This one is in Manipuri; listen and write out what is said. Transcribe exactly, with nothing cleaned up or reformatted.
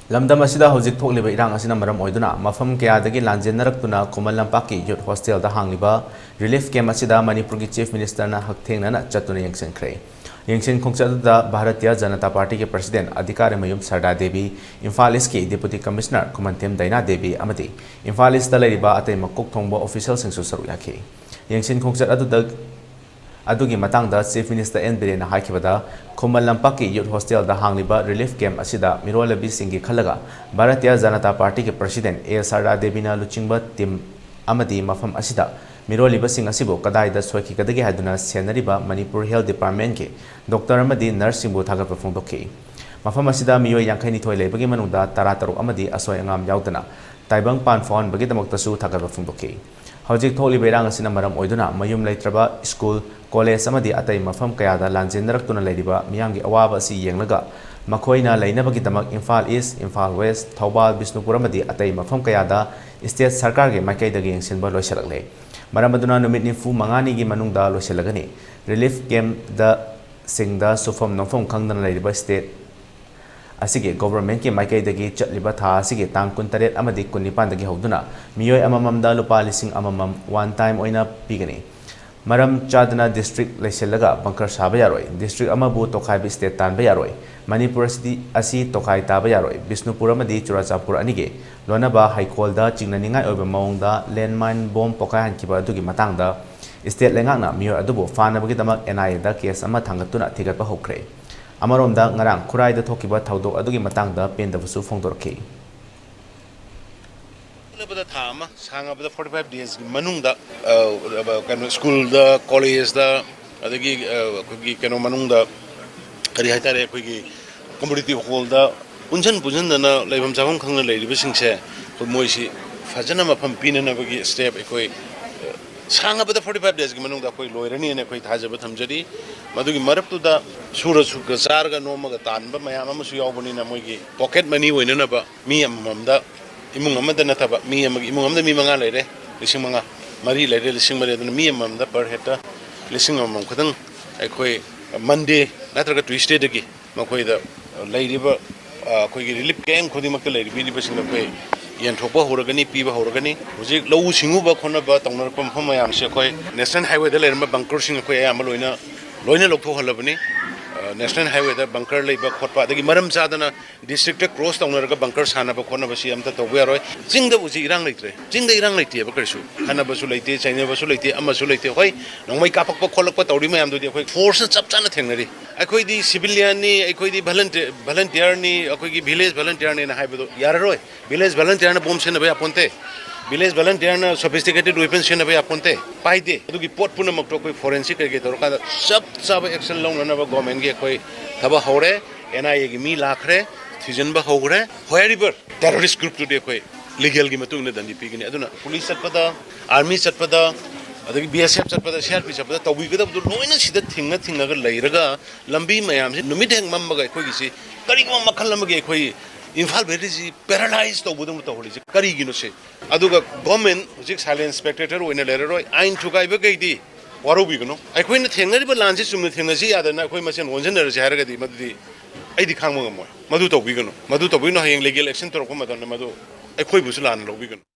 ꯂꯝꯗꯝ ꯑꯁꯤꯗ ꯍꯧꯖꯤꯛ ꯊꯣꯛꯂꯤꯕ ꯏꯔꯥꯡ ꯑꯁꯤꯅ ꯃꯔꯝ ꯑꯣꯏꯗꯨꯅ ꯃꯐꯝ ꯀꯌꯥꯗꯒꯤ ꯂꯥꯟꯖꯦꯟꯅꯔꯛꯇꯨꯅ ꯈꯨꯃꯟ ꯂꯝꯄꯥꯛꯀꯤ ꯌꯨꯠ ꯍꯣꯁꯇꯦꯜꯗ ꯍꯥꯡꯂꯤꯕ ꯔꯤꯂꯤꯐ ꯀꯦꯝꯞ ꯑꯁꯤꯗ ꯃꯅꯤꯄꯨꯔꯒꯤ ꯆꯤꯐ ꯃꯤꯅꯤꯁꯇꯔꯅ ꯍꯛꯊꯦꯡꯅꯅ ꯆꯠꯇꯨꯅ ꯌꯦꯡꯁꯤꯟꯈ꯭ꯔꯦ꯫ ꯌꯦꯡꯁꯤꯟ ꯈꯣꯡꯆꯠ ꯑꯗꯨꯗ ꯚꯥꯔꯇꯤꯌ ꯖꯅꯇꯥ ꯄꯥꯔꯇꯤꯒꯤ ꯄ꯭ꯔꯁꯤꯗꯦꯟ ꯑꯙꯤꯀꯥꯔꯤꯃꯌꯨꯝ ꯁꯔꯗꯥ ꯗꯦꯕꯤ, ꯏꯝꯐꯥꯜ ꯏꯁꯀꯤ ꯗꯤꯄꯨꯇꯤ ꯀꯃꯤꯁꯅꯔ ꯈꯨꯃꯟꯊꯦꯝ ꯗꯥꯏꯅꯥ ꯗꯦꯕꯤ ꯑꯃꯗꯤ ꯏꯝꯐꯥꯜ ꯏꯁꯇ ꯂꯩꯔꯤꯕ ꯑꯇꯩ ꯃꯀꯣꯛ ꯊꯣꯡꯕ ꯑꯣꯐꯤꯁꯤꯌꯦꯜꯁꯤꯡꯁꯨ ꯁꯔꯨꯛ ꯌꯥꯈꯤ꯫ ꯌꯦꯡꯁꯤꯟ ꯈꯣꯡꯆꯠ ꯑꯗꯨꯗ ꯑꯗꯨꯒꯤ ꯃꯇꯥꯡꯗ ꯆꯤꯐ ꯃꯤꯅꯤꯁꯇꯔ ꯑꯦꯟ ꯕꯤꯔꯦꯟꯅ ꯍꯥꯏꯈꯤꯕꯗ, ꯈꯨꯃꯟ ꯂꯝꯄꯥꯛꯀꯤ ꯌꯨꯠ ꯍꯣꯁꯇꯦꯜꯗ ꯍꯥꯡꯂꯤꯕ ꯔꯤꯂꯤꯐ ꯀꯦꯝꯞ ꯑꯁꯤꯗ ꯃꯤꯔꯣꯜꯂꯤꯕꯤꯁꯤꯡꯒꯤ ꯈꯜꯂꯒ ꯚꯥꯔꯇꯤꯌ ꯖꯅꯇꯥ ꯄꯥꯔꯇꯤꯒꯤ ꯄ꯭ꯔꯁꯤꯗꯦꯟ ꯑꯦ ꯁꯔꯗꯥ ꯗꯦꯕꯤꯅ ꯂꯨꯆꯤꯡꯕ ꯇꯤꯝ ꯑꯃꯗꯤ ꯃꯐꯝ ꯑꯁꯤꯗ ꯃꯤꯔꯣꯜꯂꯤꯕꯁꯤꯡ ꯑꯁꯤꯕꯨ ꯀꯗꯥꯏꯗ ꯁꯣꯏꯈꯤꯒꯗꯒꯦ ꯍꯥꯏꯗꯨꯅ ꯁꯦꯟꯅꯔꯤꯕ ꯃꯅꯤꯄꯨꯔ ꯍꯦꯜꯊ ꯗꯤꯄꯥꯔꯠꯃꯦꯟꯠꯀꯤ ꯗꯣꯛꯇꯔ ꯑꯃꯗꯤ ꯅꯔꯁꯁꯤꯡꯕꯨ ꯊꯥꯒꯠꯄ ꯐꯣꯡꯗꯣꯛꯈꯤ꯫ ꯃꯐꯝ ꯑꯁꯤꯗ ꯃꯤꯑꯣꯏ ꯌꯥꯡꯈꯩ ꯅꯤꯊꯣꯏ ꯂꯩꯕꯒꯤ ꯃꯅꯨꯡꯗ ꯇꯔꯥ ꯇꯔꯨꯛ ꯑꯃꯗꯤ ꯑꯁꯣꯏ ꯑꯉꯥꯝ ꯌꯥꯎꯗꯅ ꯇꯥꯏꯕꯪ ꯄꯥꯟ ꯐꯥꯎꯍꯟꯕꯒꯤꯗꯃꯛꯇꯁꯨ ꯊꯥꯒꯠꯄ ꯐꯣꯡꯗꯣꯛꯈꯤ꯫ ꯍꯧꯖꯤꯛ ꯊꯣꯛꯂꯤꯕ ꯏꯔꯥꯡ ꯑꯁꯤꯅ ꯃꯔꯝ ꯑꯣꯏꯗꯨꯅ ꯃꯌꯨꯝ ꯂꯩꯇ꯭ꯔꯕ ꯁ꯭ꯀꯨꯜ, ꯀꯣꯂꯦꯖ ꯑꯃꯗꯤ ꯑꯇꯩ ꯃꯐꯝ ꯀꯌꯥꯗ ꯂꯥꯟꯖꯦꯟꯅꯔꯛꯇꯨꯅ ꯂꯩꯔꯤꯕ ꯃꯤꯌꯥꯝꯒꯤ ꯑꯋꯥꯕ ꯑꯁꯤ ꯌꯦꯡꯂꯒ ꯃꯈꯣꯏꯅ ꯂꯩꯅꯕꯒꯤꯗꯃꯛ ꯏꯝꯐꯥꯜ ꯏꯁ, ꯏꯝꯐꯥꯜ ꯋꯦꯁ, ꯊꯧꯕꯥꯜ, ꯕꯤꯁꯅꯨꯄꯨꯔ ꯑꯃꯗꯤ ꯑꯇꯩ ꯃꯐꯝ ꯀꯌꯥꯗ ꯁ꯭ꯇꯦꯠ ꯁꯔꯀꯥꯔꯒꯤ ꯃꯥꯏꯀꯩꯗꯒꯤ ꯌꯦꯡꯁꯤꯟꯕ ꯂꯣꯏꯁꯤꯜꯂꯛꯂꯦ꯫ ꯃꯔꯝ ꯑꯗꯨꯅ ꯅꯨꯃꯤꯠ ꯅꯤꯐꯨ ꯃꯉꯥꯅꯤꯒꯤ ꯃꯅꯨꯡꯗ ꯂꯣꯏꯁꯤꯜꯂꯒꯅꯤ꯫ ꯔꯤꯂꯤꯐ ꯀꯦꯝꯞꯗ ꯁꯤꯡꯗ ꯁꯨꯐꯝ ꯅꯣꯝꯐꯝ ꯈꯪꯗꯅ ꯂꯩꯔꯤꯕ ꯁ꯭ꯇꯦꯠ ꯑꯁꯤꯒꯤ ꯒꯣꯚꯔꯟꯃꯦꯟꯠꯀꯤ ꯃꯥꯏꯀꯩꯗꯒꯤ ꯆꯠꯂꯤꯕ ꯊꯥ ꯑꯁꯤꯒꯤ ꯇꯥꯡ ꯀꯨꯟꯇꯔꯦꯠ ꯑꯃꯗꯤ ꯀꯨꯟꯅꯤꯄꯥꯟꯗꯒꯤ ꯍꯧꯗꯨꯅ ꯃꯤꯑꯣꯏ ꯑꯃꯃꯝꯗ ꯂꯨꯄꯥ ꯂꯤꯁꯤꯡ ꯑꯃꯃꯝ ꯋꯥꯟ ꯇꯥꯏꯝ ꯑꯣꯏꯅ ꯄꯤꯒꯅꯤ꯫ ꯃꯔꯝ ꯆꯥꯗꯅ ꯗꯤꯁꯇ꯭ꯔꯤꯛ ꯂꯩꯁꯤꯜꯂꯒ ꯕꯪꯀꯔ ꯁꯥꯕ ꯌꯥꯔꯣꯏ꯫ ꯗꯤꯁꯇ꯭ꯔꯤꯛ ꯑꯃꯕꯨ ꯇꯣꯈꯥꯏꯕ ꯁ꯭ꯇꯦꯠ ꯇꯥꯟꯕ ꯌꯥꯔꯣꯏ꯫ ꯃꯅꯤꯄꯨꯔ ꯑꯁꯤꯗꯤ, ꯑꯁꯤ ꯇꯣꯈꯥꯏ ꯇꯥꯕ ꯌꯥꯔꯣꯏ꯫ ꯕꯤꯁꯅꯨꯄꯨꯔ ꯑꯃꯗꯤ ꯆꯨꯔꯥꯆꯥꯟꯄꯨꯔ ꯑꯅꯤꯒꯤ ꯂꯣꯟꯅꯕ ꯍꯩꯀꯣꯜꯗ ꯆꯤꯡꯅꯅꯤꯡꯉꯥꯏ ꯑꯣꯏꯕ ꯃꯑꯣꯡꯗ ꯂꯦꯟꯃꯥꯏꯟ ꯕꯣꯝ ꯄꯣꯈꯥꯏꯍꯟꯈꯤꯕ ꯑꯗꯨꯒꯤ ꯃꯇꯥꯡꯗ ꯁ꯭ꯇꯦꯠ ꯂꯩꯉꯥꯛꯅ ꯃꯤꯑꯣꯏ ꯑꯗꯨꯕꯨ ꯐꯥꯅꯕꯒꯤꯗꯃꯛ ꯑꯦꯟ ꯑꯥꯏ ꯑꯦꯗ ꯀꯦꯁ ꯑꯃ ꯊꯥꯡꯒꯠꯇꯨꯅ ꯊꯤꯒꯠꯄ ꯍꯧꯈ꯭ꯔꯦ꯫ ꯑꯃꯔꯣꯝꯗ, ꯉꯔꯥꯡ ꯈꯨꯔꯥꯏꯗ ꯊꯣꯛꯈꯤꯕ ꯊꯧꯗꯣꯛ ꯑꯗꯨꯒꯤ ꯃꯇꯥꯡꯗ ꯄꯦꯟꯗꯕꯁꯨ ꯐꯣꯡꯗꯣꯔꯛꯈꯤ꯫ ꯁꯥꯡꯂꯕꯗ ꯊꯥ ꯑꯃ, ꯁꯥꯡꯉꯕꯗ forty five days ꯀꯤ ꯃꯅꯨꯡꯗ, ꯑ, ꯀꯩꯅꯣ, ꯁ꯭ꯀꯨꯜꯗ, ꯀꯣꯂꯦꯖꯇ, ꯑꯗꯒꯤ, ꯑ, ꯑꯩꯈꯣꯏꯒꯤ ꯀꯩꯅꯣ ꯃꯅꯨꯡꯗ, ꯀꯔꯤ ꯍꯥꯏꯇꯥꯔꯦ, ꯑꯩꯈꯣꯏꯒꯤ ꯀꯝꯃꯨꯅꯤꯇꯤ ꯍꯣꯜꯗ ꯄꯨꯟꯁꯟ ꯄꯨꯟꯁꯟꯗꯅ ꯂꯩꯐꯝ ꯆꯥꯐꯝ ꯈꯪꯗꯅ ꯂꯩꯔꯤꯕꯁꯤꯡꯁꯦ, ꯑꯩꯈꯣꯏ ꯃꯣꯏꯁꯤ ꯐꯖꯅ ꯃꯐꯝ ꯄꯤꯅꯅꯕꯒꯤ step ꯑꯩꯈꯣꯏ, ꯑ, ꯁꯥꯡꯉꯕꯗ forty five days ꯀꯤ ꯃꯅꯨꯡꯗ ꯑꯩꯈꯣꯏ ꯂꯣꯏꯔꯅꯤꯅ ꯑꯩꯈꯣꯏ ꯊꯥꯖꯕ ꯊꯝꯖꯔꯤ꯫ ꯃꯗꯨꯒꯤ ꯃꯔꯛꯇꯨꯗ ꯁꯨꯔ ꯁꯨꯔ ꯆꯥꯔꯒ ꯅꯣꯝꯃꯒ ꯇꯥꯟꯕ ꯃꯌꯥꯝ ꯑꯃꯁꯨ ꯌꯥꯎꯕꯅꯤꯅ ꯃꯣꯏꯒꯤ pocket money ꯑꯣꯏꯅꯅꯕ ꯃꯤ ꯑꯃꯃꯝꯗ, ꯏꯃꯨꯡ ꯑꯃꯗ ꯅꯠꯇꯕ, ꯃꯤ ꯑꯃꯒꯤ, ꯏꯃꯨꯡ ꯑꯃꯗ ꯃꯤ ꯃꯉꯥ ꯂꯩꯔꯦ, ꯂꯤꯁꯤꯡ ꯃꯉꯥ, ꯃꯔꯤ ꯂꯩꯔꯦ, ꯂꯤꯁꯤꯡ ꯃꯔꯤ, ꯑꯗꯨꯅ ꯃꯤ ꯑꯃꯃꯝꯗ per head ꯂꯤꯁꯤꯡ ꯑꯃꯃꯝ ꯈꯛꯇꯪ ꯑꯩꯈꯣꯏ Monday ꯅꯠꯇ꯭ꯔꯒ Tuesday ꯗꯒꯤ ꯃꯈꯣꯏꯗ ꯂꯩꯔꯤꯕ ꯑ, ꯑꯩꯈꯣꯏꯒꯤ ꯔꯤꯂꯤꯐ ꯀꯦꯝꯞ ꯈꯨꯗꯤꯡꯃꯛꯇ ꯂꯩꯔꯤꯕꯤꯔꯤꯕꯁꯤꯡꯗ ꯑꯩꯈꯣꯏ ꯌꯦꯟꯊꯣꯛꯄ ꯍꯧꯔꯒꯅꯤ, ꯄꯤꯕ ꯍꯧꯔꯒꯅꯤ꯫ ꯍꯧꯖꯤꯛ ꯂꯧꯎ ꯁꯤꯡꯎꯕ ꯈꯣꯠꯅꯕ ꯇꯧꯅꯔꯛꯄ ꯃꯐꯝ ꯃꯌꯥꯝꯁꯦ ꯑꯩꯈꯣꯏ ꯅꯦꯁꯅꯦꯜ ꯍꯥꯏꯋꯦꯗ ꯂꯩꯔꯝꯕ ꯕꯪꯀꯔꯁꯤꯡ ꯑꯩꯈꯣꯏ ꯑꯌꯥꯝꯕ ꯂꯣꯏꯅ, ꯂꯣꯏꯅ ꯂꯧꯊꯣꯛꯍꯜꯂꯕꯅꯤ꯫ ꯑ, ꯅꯦꯁꯅꯦꯜ ꯍꯥꯏꯋꯦꯗ ꯕꯪꯀꯔ ꯂꯩꯕ ꯈꯣꯠꯄ, ꯑꯗꯒꯤ ꯃꯔꯝ ꯆꯥꯗꯅ ꯗꯤꯁꯇ꯭ꯔꯤꯛꯇ ꯀ꯭ꯔꯣꯁ ꯇꯧꯅꯔꯒ ꯕꯪꯀꯔ ꯁꯥꯟꯅꯕ ꯈꯣꯠꯅꯕꯁꯤ ꯑꯝꯇ ꯇꯧꯕ ꯌꯥꯔꯣꯏ꯫ ꯆꯤꯡꯗ ꯍꯧꯖꯤꯛ ꯏꯔꯥꯡ ꯂꯩꯇ꯭ꯔꯦ꯫ ꯆꯤꯡꯗ ꯏꯔꯥꯡ ꯂꯩꯇꯦꯕ ꯀꯔꯤꯁꯨ꯫ ꯈꯠꯅꯕꯁꯨ ꯂꯩꯇꯦ, ꯆꯩꯅꯕꯁꯨ ꯂꯩꯇꯦ, ꯑꯃꯁꯨ ꯂꯩꯇꯦ꯫ ꯍꯣꯏ, ꯅꯣꯡꯃꯩ ꯀꯥꯞꯄꯛꯄ ꯈꯣꯠꯂꯛꯄ ꯇꯧꯔꯤ ꯃꯌꯥꯝꯗꯨꯗꯤ ꯑꯩꯈꯣꯏ ꯐꯣꯔꯁꯅ ꯆꯞ ꯆꯥꯅ ꯊꯦꯡꯅꯔꯤ꯫ ꯑꯩꯈꯣꯏꯗꯤ ꯁꯤꯚꯤꯂꯤꯌꯟꯅꯤ, ꯑꯩꯈꯣꯏꯗꯤ ꯚꯂꯟꯇꯤ-, ꯚꯂꯟꯇꯤꯌꯔꯅꯤ, ꯑꯩꯈꯣꯏꯒꯤ ꯚꯤꯂꯦꯖ ꯚꯂꯟꯇꯤꯌꯔꯅꯤꯅ ꯍꯥꯏꯕꯗꯣ ꯌꯥꯔꯔꯣꯏ꯫ ꯚꯤꯂꯦꯖ ꯚꯂꯟꯇꯤꯌꯔꯅ ꯕꯣꯝ ꯁꯤꯖꯤꯟꯅꯕ ꯌꯥꯄꯣꯟꯇꯦ꯫ ꯚꯤꯂꯦꯖ ꯚꯂꯟꯇꯤꯌꯔꯅ ꯁꯣꯐꯤꯁꯇꯤꯀꯦꯇꯦꯗ ꯋꯦꯄꯟ ꯁꯤꯖꯤꯟꯅꯕ ꯌꯥꯄꯣꯟꯇꯦ꯫ ꯄꯥꯏꯗꯦ꯫ ꯑꯗꯨꯒꯤ ꯄꯣꯠ ꯄꯨꯝꯅꯃꯛꯇꯣ ꯑꯩꯈꯣꯏ ꯐꯣꯔꯦꯟꯁꯤꯛ ꯀꯩꯀꯩ ꯇꯧꯔꯀꯥꯟꯗ ꯆꯞ ꯆꯥꯕ ꯑꯦꯛꯁꯟ ꯂꯧꯅꯅꯕ ꯒꯣꯔꯃꯦꯟꯒꯤ ꯑꯩꯈꯣꯏ ꯊꯕꯛ ꯍꯧꯔꯦ꯫ ꯑꯦꯟ ꯑꯥꯏ ꯑꯦꯒꯤ ꯃꯤ ꯂꯥꯛꯈ꯭ꯔꯦ, ꯊꯤꯖꯤꯟꯕ ꯍꯧꯈ꯭ꯔꯦ꯫ Whoever terrorist groupꯇꯨꯗꯤ ꯑꯩꯈꯣꯏ ꯂꯤꯒꯦꯜꯒꯤ ꯃꯇꯨꯡ ꯏꯟꯅ ꯗꯟꯗꯤ ꯄꯤꯒꯅꯤ꯫ ꯑꯗꯨꯅ ꯄꯨꯂꯤꯁ ꯆꯠꯄꯗ, ꯑꯥꯔꯃꯤ ꯆꯠꯄꯗ, ꯑꯗꯒꯤ ꯕꯤ ꯑꯦꯁ ꯑꯦꯐ ꯆꯠꯄꯗ, ꯁꯤ ꯑꯥꯔ ꯄꯤ ꯆꯠꯄꯗ ꯇꯧꯕꯤꯒꯗꯕꯗꯣ ꯂꯣꯏꯅ ꯁꯤꯗ ꯊꯤꯡꯉ ꯊꯤꯡꯉꯒ ꯂꯩꯔꯒ ꯂꯝꯕꯤ ꯃꯌꯥꯝꯁꯤ ꯅꯨꯃꯤꯠ ꯍꯦꯛ ꯃꯝꯕꯒ ꯑꯩꯈꯣꯏꯒꯤꯁꯤ ꯀꯔꯤꯒꯨꯝꯕ ꯃꯈꯜ ꯑꯃꯒꯤ ꯑꯩꯈꯣꯏ ꯏꯝꯐꯥꯜ ꯚꯦꯂꯤꯁꯤ ꯄꯦꯔꯥꯂꯥꯏꯁ ꯇꯧꯕꯗꯧꯅ ꯇꯧꯍꯜꯂꯤꯁꯤ ꯀꯔꯤꯒꯤꯅꯣ ꯁꯤ? ꯑꯗꯨꯒ ꯒꯣꯔꯃꯦꯟ ꯍꯧꯖꯤꯛ ꯁꯥꯏꯂꯦꯟ ꯁ꯭ꯄꯦꯛꯇꯦꯇꯔ ꯑꯣꯏꯅ ꯂꯩꯔꯔꯣꯏ꯫ ꯑꯥꯏꯟ ꯊꯨꯒꯥꯏꯕꯈꯩꯗꯤ ꯋꯥꯔꯧꯕꯤꯒꯅꯨ꯫ ꯑꯩꯈꯣꯏꯅ ꯊꯦꯡꯅꯔꯤꯕ ꯂꯥꯟꯁꯤ ꯆꯨꯝꯅ ꯊꯦꯡꯅꯁꯤ ꯌꯥꯗꯅ ꯑꯩꯈꯣꯏ ꯃꯁꯦꯟ ꯑꯣꯟꯁꯤꯟꯅꯔꯁꯤ ꯍꯥꯏꯔꯒꯗꯤ ꯃꯗꯨꯗꯤ ꯑꯩꯗꯤ ꯈꯥꯡꯕ ꯉꯝꯃꯣꯏ꯫ ꯃꯗꯨ ꯇꯧꯕꯤꯒꯅꯨ꯫ ꯃꯗꯨ ꯇꯧꯕꯤꯒꯅꯨ꯫ ꯍꯌꯦꯡ ꯂꯤꯒꯦꯜ ꯑꯦꯛꯁꯟ ꯇꯧꯔꯛꯄ ꯃꯇꯝꯗ ꯃꯗꯨ ꯑꯩꯈꯣꯏꯕꯨꯁꯨ ꯂꯥꯟꯅ ꯂꯧꯕꯤꯒꯅꯨ꯫